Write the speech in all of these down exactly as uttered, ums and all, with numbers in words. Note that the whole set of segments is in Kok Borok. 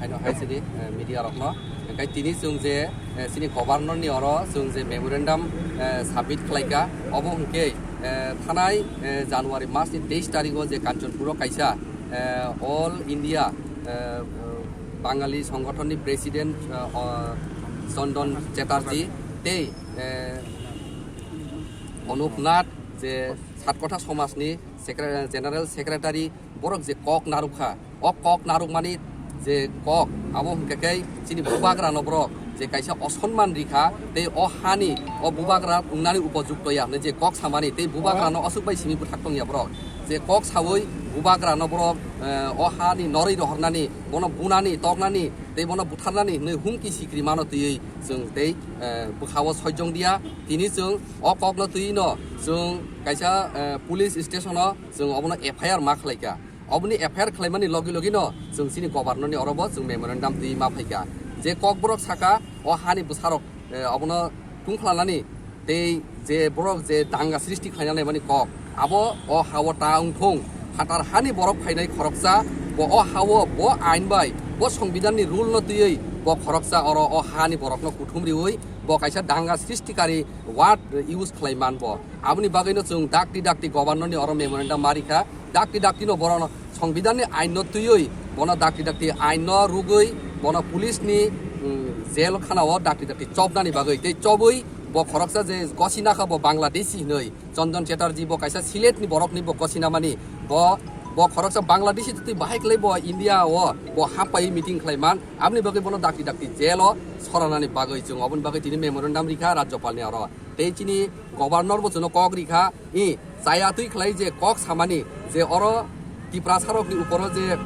Haino hai sini, eh, media rokno. Hingke tini chwng je, eh, chini governor ni oro chwng je memorandum, eh, submit khlaika, obo hingke, eh, thanai, eh, January mas ni teis tarikh o je Kanchanpur o kaisa, eh, All India, eh, Bangali Songgothon ni president, eh, o, Chandan Chatterjee tei, eh, Anup Nath je Satkotha Somaj ni Secre-, General Secretary, borok je kok narwkha, o kok narwkmani je kok, abo hwnkhe khe chini bubagrano borok je kaisa osonman rikha, tei o hani o bubagra wngnani upojukto ya hwnwi je kok samani, tei bubagrano aswk bai simi bwthak tongya borok. Je kok saui bubagrano borok, eh, o hani norwi rohornani, bono bunani, toknani, tei bono butharnani hwnwi humki sikri mano twiwi chwng tei, eh, bwkhao sojong dia. Tini chwng o kokno twiwi no chwng kaisa, eh, police station o chwng obono F I R ma khlaikha. Oboni F I R khlaimani logi logi no chwng chini governor ni oro bo chwng memorandum twi ma phaikha. Je kokborok saka o hani bwsarok, eh, obono tungphlanani tei je borok je danga srishti khlaina naimani kok, abo o hao ta wngthung. Phatar hani borok phainai khoroksa, bo o hao bo ain bai, bo songbidan ni rule no twiwi bo khoroksa oro o hani borokno kuthum riwi bo kaisa danga srishtikari word use khlai man bo. Aboni bagwi no chwng dakti dakti governor ni oro memorandum ma rikha. Dakti dakti no borok no songbidan ni ain no twiwi bono dakti dakti ain no rugwi bono police ni, mm, jail khana o dakti dakti chopnani bagwi tei chobwi bo khoroksa je gosina kha bo Bangladeshi hinwi Chandan Chatterjee bo kaisa Sylhet ni borok ni bo gosina mani bo bo khoroksa Bangladeshi twi bahai khlai bo India o bo hapai meeting khlai man aboni bagwi bono dakti dakti jail o soranani bagwi chwng oboni bagwi tini memorandum rikha Rajyapal ni oro. Tei chini governor bo chwngno kok rikha, i chaya twi khlai je kok samani je oro Tiprasarokni uporo je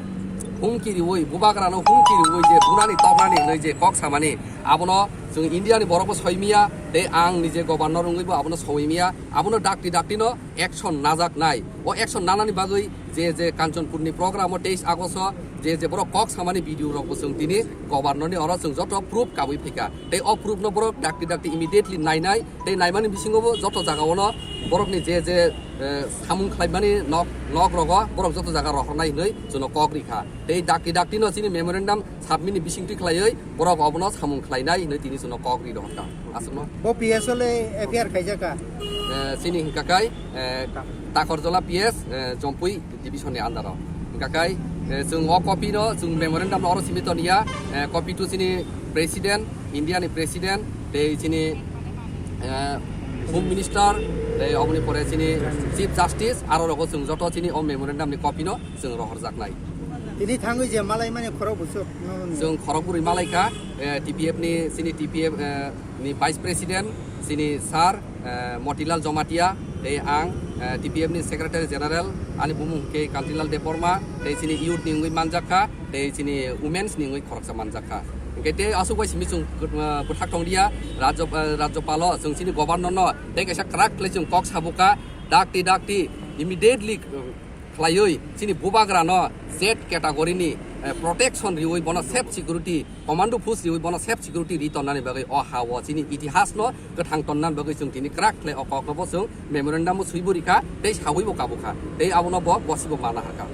humki riwi, bubagrano humki riwi je bunani toknani hwnwi je kok samani, abono chwng India ni borokbo soimiya, tei ang nije governor wngwibo abono soimiya, abono dakti dakti no action najak nai. O action nanani bagwi je je Kanchanpur ni program o teis August o je je borok kok samani video rokbo chwng tini governor ni oro chwng joto proof kabui phaikha. Tei o proof no borok dakti dakti immediately nainai, tei naimani bisingo bo joto jaga ono borokni je je, eh, samung khlaimani nok, nok rogo borok joto jaga rohornai hinwi chwngno kok rikha. Tei dakti dakti no chini memorandum submit ni bisingtwi khlaiwi borok obono samung khlainai hinwi tini chwngno kok ri rohorkha. Aswkno. Bo P S o le F I R khaijaka? Eh, chini hingka kai, eh, Takorjola P S, eh, Jompui division ni under o. Hingka kai, eh, chwng o copy no, chwng memorandum no oro simi toniya, eh, copy to chini president, India ni president, tei chini, eh, home minister, tei oboni pore chini chief justice, aro rogo chwng joto chini o memorandum ni copy no chwng rohorjaknai. Tini thangwi je malai mani khorok busuk no ni. Chwng khorok bwrwi malai kha, eh, T P F ni, chini T P F, eh, ni vice president, chini sir, eh, Motilal Jamatia, tei ang, eh, T P F ni secretary general, ani bumung hwnkhe Kantilal Debbarma, tei chini youth ni wngwi manjak kha, tei chini women's ni wngwi khoroksa manjak kha. Hwnkhe tei aswk bai simi chwng, eh, bwthak tong dia, Rajya-, eh, Rajyapalo chwng chini governor no tei kaisa kwrak khlai chwng kok sabo kha, dakti dakti immediately, eh, khlaiwi chini bubagrano Z category ni, eh, protection riwi bono safe security, commando post riwi bono safe security ri tonnani bagwi o ha o chini itihas no kwthang tonnani bagwi chwng tini kwrak khlai o kok no bo chwng memorandum o swibo rikha tei sawibo kabukha tei abono bo bosibo mana hakha.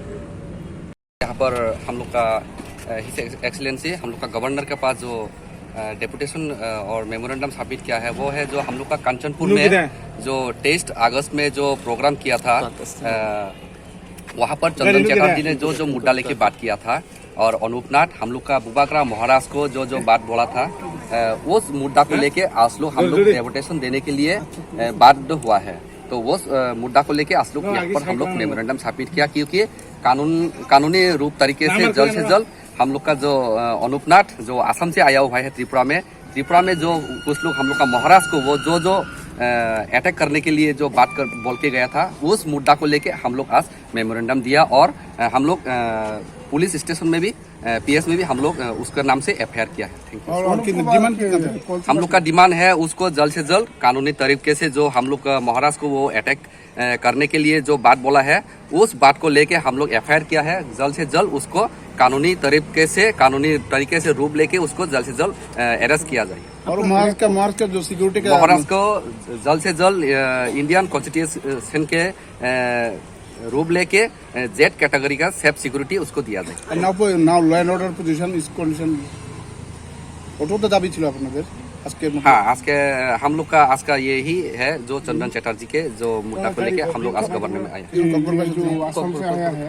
यहाँ पर हम लोग का, अ, his excellency हम लोग का गवर्नर के पास जो, अ, डेपुटेशन, अ, और मेमोरेंडम सबमिट किया है, वो है जो हम लोग का कंचनपुर में जो तेईस अगस्त में जो प्रोग्राम किया था, अ, वहाँ पर चंदन चटर्जी ने जो जो मुद्दा लेके बात किया था, और अनूपनाथ हम लोग का बुबागरा महाराज को जो जो बात बोला था, अ, उस मुद्दा को लेके आज लोग हम लोग डेपुटेशन देने के लिए, अ, बाध्य हुआ है। तो वो, अ, मुद्दा को लेके आज लोग यहाँ पर हम लोग मेमोरेंडम सबमिट किया, क्योंकि कानून, कानूनी रूप तरीके से जल्द से जल्द हम लोग का जो, अ, अनूपनाथ जो असम से आया हुआ है त्रिपुरा में, त्रिपुरा में जो कुछ लोग हम लोग का महाराज को वो जो जो, अ, अटैक करने के लिए जो बात कर, बोल के गया था, उस मुद्दा को लेके हम लोग आज मेमोरेंडम दिया और, अ, हम लोग, अ, पुलिस स्टेशन में भी, अ, पीएस में भी हम लोग, अ, उसका नाम से एफआईआर किया है। Thank you. और, और कितना डिमांड कितना था? हम लोग का डिमांड है उसको जल्द से जल्द कानूनी तरीके से जो हम लोग का महाराज को वो अटैक, अ, करने के लिए जो बात बोला है, उस बात को लेके हम लोग एफआईआर किया है। जल्द से जल्द उसको कानूनी तरीके से, कानूनी तरीके से रूप लेके उसको जल्द से जल्द, अ, अरेस्ट किया जाए। और महाराज का, महाराज का जो सिक्योरिटी का महाराज को जल्द से जल्द, अ, इंडियन कॉन्स्टिट्यूशन के, अ, रूब लेके जेड कैटेगरी का सेफ सिक्योरिटी उसको दिया जाए। And now, now law and order position is condition, কতটা দাবি ছিল আপনাদের আজকের মধ্যে? हाँ, आज के हम लोग का आज का यही है, जो चंदन चटर्जी के जो मुद्दा को लेके हम लोग आज गवर्नर में आए। जो कॉम्प्रोमाइज जो आसाम से आया है,